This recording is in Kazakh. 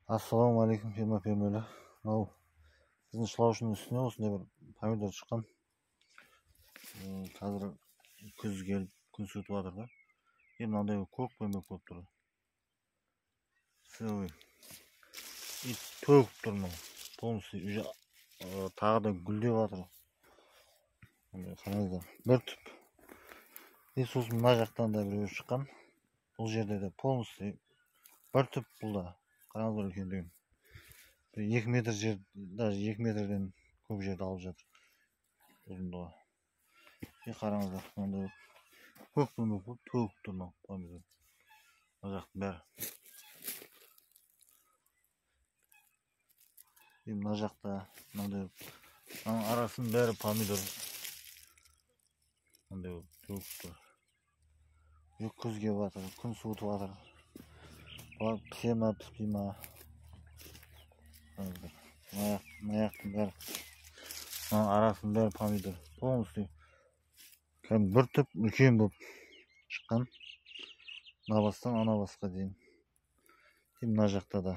Ассалаумағалейкум, ферма фермерлер. Мынау біздің шылаушының үстіне осындай бір помидор шыққан. Қазір күз келіп, күн суытып жатыр да. И мынандай көк бөмбек болып тұр. Целый. И төгіп тұр мынау. Полностью уже тағы да гүлдеп жатыр. Қараңыздар, бір түп. И сосын мына жақтан да біреу шыққан. Бұл жерде де полностью бір түп бұл да. Қараңыздар үлкендігін. Бір 2 метр жер, даже 2 метрден көп жерді алып жатыр ұзындығы. И қараңыздар, мынандай көк бөмбек болып төгіп тұр мынау помидор. Мына жақтың бәрі. И мына жақта мынандай, мынаның арасының бәрі помидор. Мынандай болып төгіп тұр. И күз келіп жатыр, күн суытып жатыр. Бұлар пісе ма, піспей ма? Мына жақтың бәрі, мынаның арасының бәрі помидор. Полностью кәдімгі бір түп үлкен болып шыққан. Мына бастан ана басқа дейін. И мына жақта да.